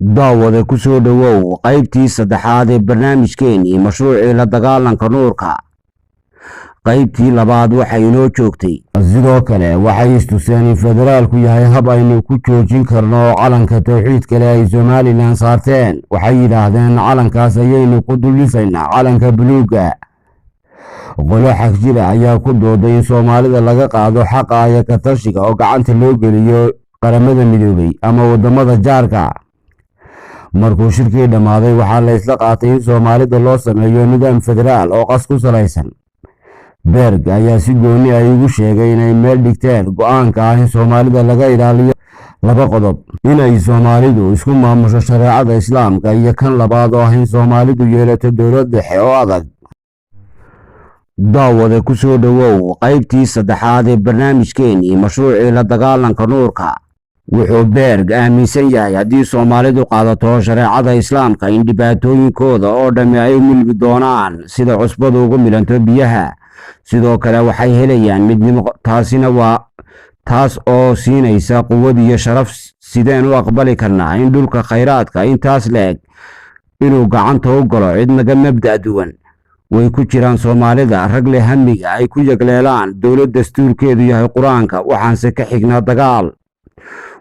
Daawade, ku soo dhowow qaybtii saddexaad ee barnaamijkeenii mashruucii la dagaalanka nuurka. Qaybtii labaad waxay inoo joogtay. Sidoo kale waxay istuseen in federaalku yahay hab aynu ku joojin karno calanka towxiidka leh ay Somaliland saarteen. Waxay yidhaahdeen, calankaas ayaynu ku duldhisaynaa calanka buluugga. Qolo xagjira ayaa ku dooday in Soomaalida laga qaado xaqa iyo katashiga oo gacanta loo geliyo Qaramada Midoobay ama wadamada jaarka. Markuu shirkii dhammaaday, waxaa la isla qaatay in Soomaalida loo sameeyo nidaam federaal oo qas ku salaysan. Berg ayaa si gooni ah igu sheegay inay meel dhigteen go'aanka ah in Soomaalida laga ilaaliyo laba qodob: inay Soomaalidu isku maamusho shareecada Islaamka, iyo kan labaad oo ah in Soomaalidu yeelato dowlad dhexe oo adag. Daawade, ku soo dhowow qaybtii saddexaad ee barnaamijkeenii mashruucii la dagaalanka nuurka. Wuxuu Berg aaminsan yahay haddii Soomaalidu qaadato shareecada Islaamka in dhibaatooyinkooda oo dhammi ay u milmi doonaan sida cusbadu ugu milanto biyaha. Sidoo kale waxay helayaan midnimo, taasina waa taas oo siinaysa quwad iyo sharaf. Sideen u aqbali karnaa in dhulka khayraadka intaas la-eg inuu gacanta u galo cid naga mabda' duwan? Way ku jiraan Soomaalida rag leh hamiga ay ku yagleelaan dowlad dastuurkeedu yahay Qur-aanka, waxaanse ka xignaa dagaal.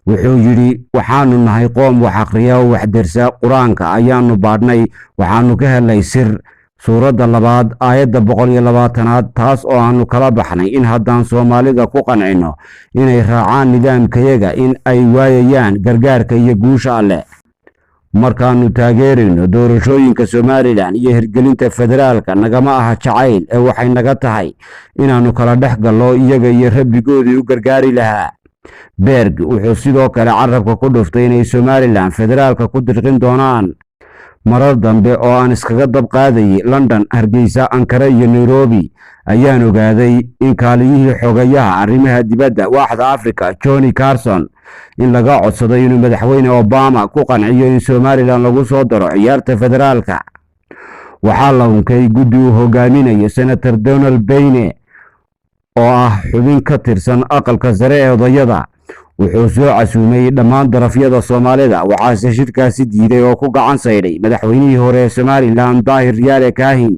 Wuxuu yidhi, waxaanu nahay qoom wax akhriya oo wax dersa. Qur-aanka ayaanu baadhnay, waxaanu ka helnay sir, suuradda labaad, aayadda 120aad, taas oo aanu kala baxnay in haddaan Soomaalida ku qancino inay raacaan nidaamkayaga in ay waayayaan gargaarka iyo guusha Alleh. Markaanu taageerayno doorashooyinka Somaliland iyo hirgelinta federaalka, nagama aha jacayl ee waxay naga tahay inaannu kala dhex gallo iyaga iyo rabbigoodii u gargaari lahaa. Berg wuxuu sidoo kale carabka ku dhuftay inay Somaliland federaalka ku dirqin doonaan. Marar dambe oo aan iskaga dab qaadayay London, Hargeysa, Ankara iyo Nairobi ayaan ogaaday in kaaliyihii xogayaha arrimaha dibadda waaxda Africa, Johnny Carson, in laga codsaday inuu Madaxweyne Obama ku qanciyo in Somaliland lagu soo daro ciyaarta federaalka. Waxaa la unkay guddi uu hogaaminayo Senator Donald Payne oo ah xubin ka tirsan Aqalka Sare ee Odayada. Wuxuu soo casuumay dhammaan darafyada Soomaalida. Waxaase shirkaasi diiday oo ku gacan saydhay madaxweynihii hore ee Somaliland, Daahir Riyaale Kaahin.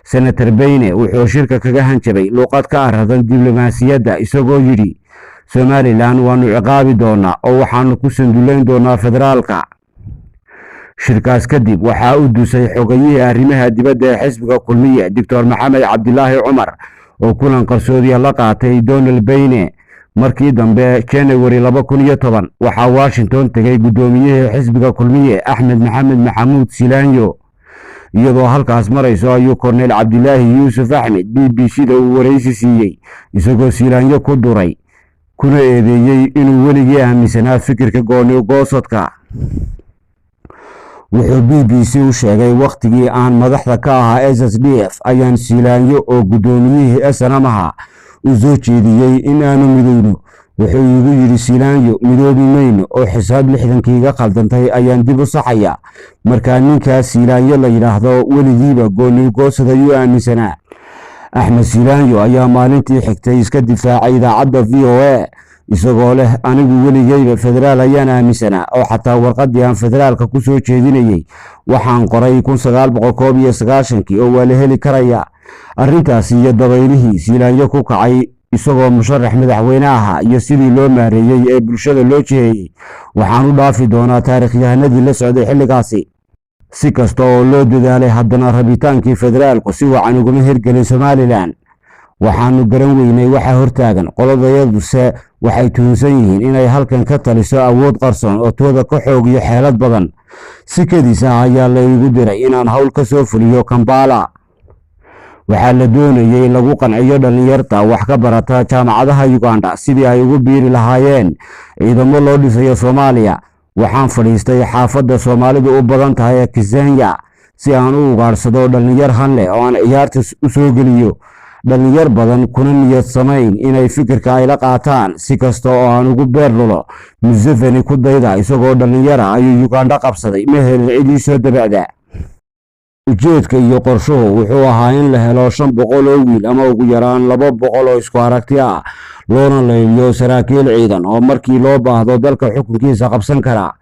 Senator Payne wuxuu shirka kaga hanjabay luuqad ka aradan diblomaasiyadda, isagoo yidhi, "Somaliland waanu ciqaabi doonaa oo waxaanu ku sandullayn doonaa federaalka." Shirkaas kadib waxaa u dusay xogayihii arrimaha dibadda ee xisbiga Kulmiye, Doctor Maxamed Cabdilaahi Cumar, oo kulan qarsoodiya la qaatay Donald Payne. Markii dambe, January 2010, waxaa Washington tegay guddoomiyihii xisbiga Kulmiye, Axmed Maxamed Maxamuud Silaanyo. Iyadoo halkaas marayso ayuu Korneyl Cabdilaahi Yuusuf Axmed BBC da uu waraysi siiyey, isagoo Silaanyo ku duray kuna eedeeyey inuu weligii aaminsanaa fikirka gooni goosadka. Wuxuu BBC u sheegay, wakhtigii aan madaxda ka ahaa SSDF ayaan Siilaanyo oo guddoomiyihii SNM ahaa u soo jeediyey in aanu midowno. Wuxuu igu yidhi Siilaanyo, midoobi mayno oo xisaab 60-kiiga khaldantay ayaan dib u saxaya. Markaa ninkaas Siilaanyo la yidhaahdo weligiiba goonigoosad ayuu aaminsanaa. Axmed Siilaanyo ayaa maalintii xigtay iska difaacay idaacadda VOA, isagoo leh, anigu weligeyba federaal ayaan aaminsanaa oo xataa warqaddii aan federaalka ku soo jeedinayey waxaan qoray 1991-kii oo waa la heli karaya. Arrintaasi iyo dabaylihii Siilaanyo ku kacay isagoo musharax madaxweyne ahaa iyo sidii loo maareeyey ee bulshada loo jiheeyey waxaan u dhaafi doonaa taariikhyahanadii la socday xilligaasi. Si kasta oo loo dadaalay, haddana rabitaankii federaalku si wacan uguma hirgelin Somaliland. Waxaanu garan weynay waxa hortaagan. Qoladayaduse waxay tuhunsan yihiin inay halkan ka taliso awood qarsoon oo tooda ka xoog iyo xeelad badan. Si kadis ah ayaa la igu diray inaan hawl ka soo fuliyo Kambala. Waxaa la doonayay in lagu qanciyo dhallinyarta wax ka barata jaamacadaha Uganda sidii ay ugu biiri lahaayeen ciidamo loo dhisayo Soomaaliya. Waxaan fadhiistay xaafadda Soomaalidu u badan tahay ee Kisenya si aan u ugaadhsado dhallinyar hanleh oo aan ciyaarta u soo geliyo. Dhallinyar badan kuna niyad samayn inay fikirka ay la qaataan, si kasta oo aan ugu beer lulo, Museveni ku dayda, isagoo dhallinyara ayuu Uganda qabsaday, ma helin cid ii soo dabacda. Ujeedka iyo qorshuhu wuxuu ahaa in la helo 500 oo wiil ama ugu yaraan 200 oo isku aragti ah, loona layliyo saraakiil ciidan oo markii loo baahdo dalka xukunkiisa qabsan kara.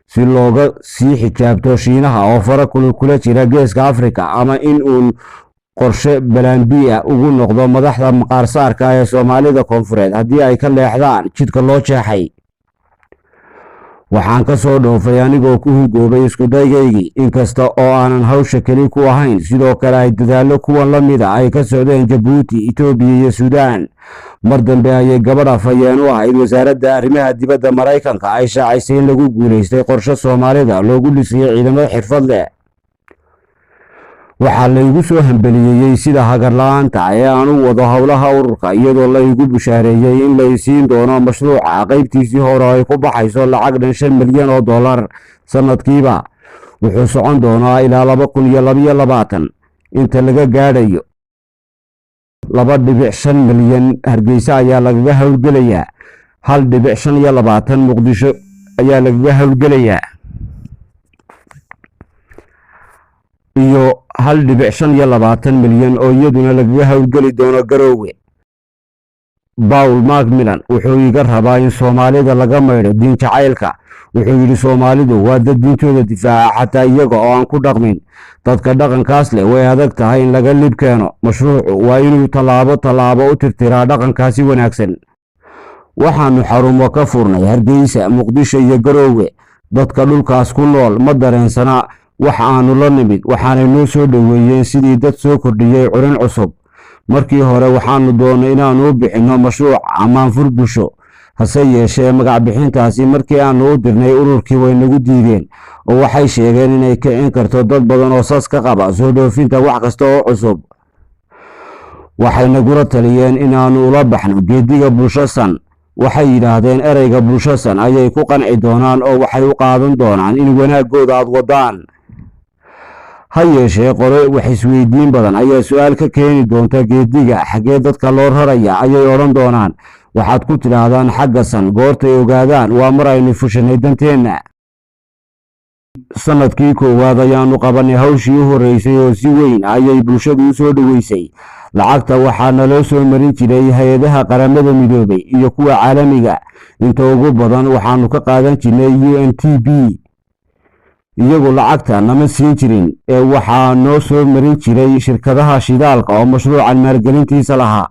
Si looga sii xijaabto Shiinaha oo fara kula jira Geeska Afrika, ama in uun qorshe plan B ah ugu noqdo madaxda maqaarsaarka ee Soomaalida Koonfureed haddii ay ka leexdaan jidka loo jeexay. Waxaan ka soo dhoofay anigoo ku hungoobay iskudaygaygii, inkasta oo aanan hawsha keli ku ahayn, sidoo kale ay dadaallo kuwan la mida ay ka socdeen Jabuuti, Itoobiya iyo Suudaan. Mar dambe ayay gabadh afhayeen u ahayd Wasaaradda Arrimaha Dibadda Maraykanka ay shaacisay in lagu guulaystay qorshe Soomaalida loogu dhisayay ciidamada xirfad leh. Waxaa laygu soo hambeliyeeyey sida hagar la-aanta ee aan u wado howlaha ururka, iyadoo laygu bushaareeyey in lay siin doono mashruuca qaybtiisii hore ay ku baxayso lacag dhan $5 milyan sanadkiiba. Wuxuu socon doonaa ilaa 2022 inta laga gaadhayo. 2.5 milyan Hargeysa ayaa lagaga howlgelayaa, 1.25 Muqdisho ayaa lagaga howlgelayaa iyo 1.25 milyan oo iyaduna lagaga howlgeli doono Garoowe. Paul Macmillan wuxuu iga rabaa in Soomaalida laga maydho diin jacaylka. Wuxuu yidhi, "Soomaalidu waa dad diintooda difaaca xataa iyaga oo aan ku dhaqmin. Dadka dhaqankaas leh way adag tahay in laga lib keeno. Mashruucu waa inuu tallaabo tallaabo u tirtiraa dhaqankaasi wanaagsan." Waxaanu xarumo ka furnay Hargeysa, Muqdisho iyo Garoowe. Dadka dhulkaas ku nool ma dareensana wax aanu la nimid, waxaanay noo soo dhoweeyeen sidii dad soo kordhiyey curin cusub. Markii hore waxaanu doonnay inaannu u bixinno mashruuc ammaanfur bulsho. Hase yeeshee, magac bixintaasi markii aanu u dirnay ururkii way nagu diideen, oo waxay sheegeen inay kicin karto dad badan oo sas ka qaba soo dhoofinta wax kasta oo cusub. Waxay nagula taliyeen inaannu ula baxno Geediga Bulsho San. Waxay yidhaahdeen ereyga bulsho san ayay ku qanci doonaan, oo waxay u qaadan doonaan in wanaaggooda aad wadaan. Ha yeeshee, qole wax isweydiin badan ayaa su-aal ka keeni doonta geediga. "Xaggee dadka loo raraya?" ayay odhan doonaan. Waxaad ku tidhaahdaan xagga san. Goortay ogaadaan waa mar aynu fushanay danteenna. Sanadkii koowaad ayaanu qabanay hawshii u horreysay, oo si weyn ayay bulshadu u soo dhoweysay. Lacagta waxaa naloo soo marin jiray hay-adaha Qaramada Midoobay iyo kuwa caalamiga. Inta ugu badan waxaanu ka qaadan jirnay UNDP. Iyagu lacagta nama siin jirin ee waxaa noo soo marin jiray shirkadaha shidaalka oo mashruucan maalgelintiisa lahaa.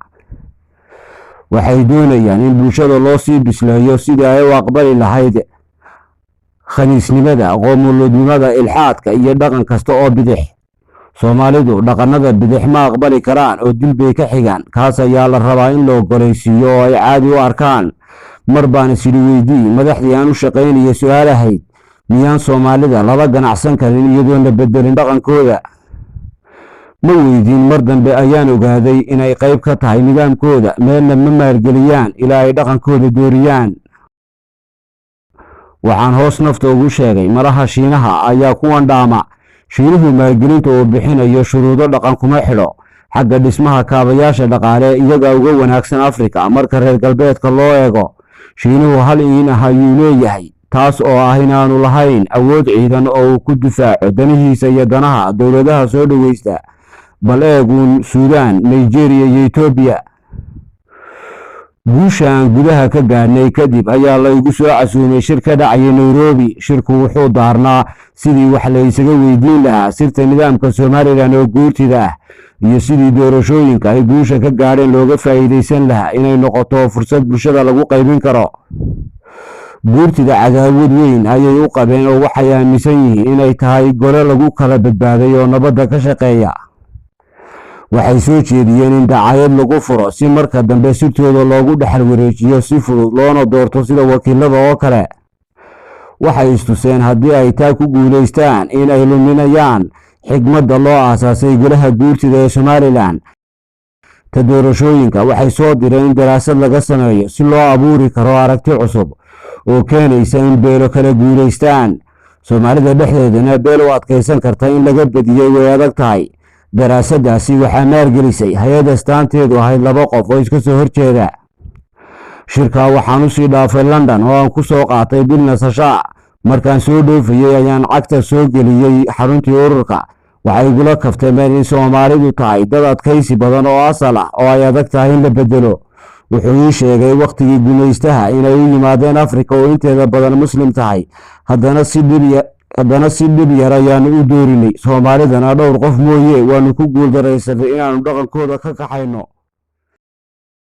Waxay doonayaan in bulshada loo sii bisleeyo sidii ay u aqbali lahayd khaniisnimada, qoomuluudnimada, ilxaadka iyo dhaqan kasta oo bidix. Soomaalidu dhaqanada bidix ma aqbali karaan oo dil bay ka xigaan. Kaas ayaa la rabaa in la ogolaysiiyo oo ay caadi u arkaan. Mar baan isidhi weydii madaxdii aan u shaqaynaya su-aal ahayd: miyaan Soomaalida lala ganacsan karin iyadoon la bedelin dhaqankooda? Ma weydiin. Mar dambe ayaan ogaaday inay qayb ka tahay nidaamkooda. Meelna ma maalgeliyaan ilaa ay dhaqankooda dooriyaan. Waxaan hoos nafta ugu sheegay, malaha Shiinaha ayaa kuwan dhaama. Shiinuhu maalgelinta uu bixinayo shuruudo dhaqan kuma xidho. Xagga dhismaha kaabayaasha dhaqaale iyaga uga wanaagsan Afrika marka reer galbeedka loo eego. Shiinuhu hal iin ah ayuu leeyahay, taas oo ah inaanu lahayn awood ciidan oo uu ku difaaco danihiisa iyo danaha dowladaha soo dhoweysta. Bal eeguun Suudaan, Nigeria iyo Etoobiya. Guusha aan gudaha ka gaadhnay kadib ayaa laygu soo casuumay shir ka dhacayay Nairobi. Shirku wuxuu daarnaa sidii wax la isaga weydiin lahaa sirta nidaamka Somaliland oo guurtida ah, iyo sidii doorashooyinka ay guusha ka gaadheen looga faa'iidaysan lahaa inay noqoto fursad bulshada lagu qaybin karo. Guurtida cadaawad weyn ayay u qabeen, oo waxay aaminsan yihiin inay tahay gole lagu kala badbaaday oo nabadda ka shaqeeya. Waxay soo jeediyeen in dacaayad lagu furo si marka dambe sirtooda loogu dhexal wareejiyo si fudud, loona doorto sida wakiilada oo kale. Waxay istuseen haddii ay taa ku guulaystaan in ay luminayaan xigmadda loo aasaasay golaha guurtida ee Somaliland. Ta doorashooyinka waxay soo direen in daraasad laga sameeyo si loo abuuri karo aragti cusub oo keenaysa in beelo kala guulaystaan. Soomaalida dhexdeedana beel u adkaysan karta in laga badiyey way adag tahay. Daraasaddaasi waxaa maalgelisay hay-ad astaanteedu ahayd laba qof oo iska soo horjeeda. Shirkaa waxaan usii dhaafay London oo aan ku soo qaatay bil nasashaa. Markaan soo dhoofayey ayaan cagta soo geliyey xaruntii ururka. Waxay igula kaftameen in Soomaalidu tahay dad adkaysi badan oo asal ah, oo ay adag tahay in la bedelo. Wuxuu ii sheegay wakhtigii gumaystaha inay u yimaadeen Afrika oo inteeda badan Muslim tahay, haddana si dhib yar ayaanu u doorinay. Soomaalidana dhowr qof mooye waanu ku guuldaraysanay inaanu dhaqankooda ka kaxayno.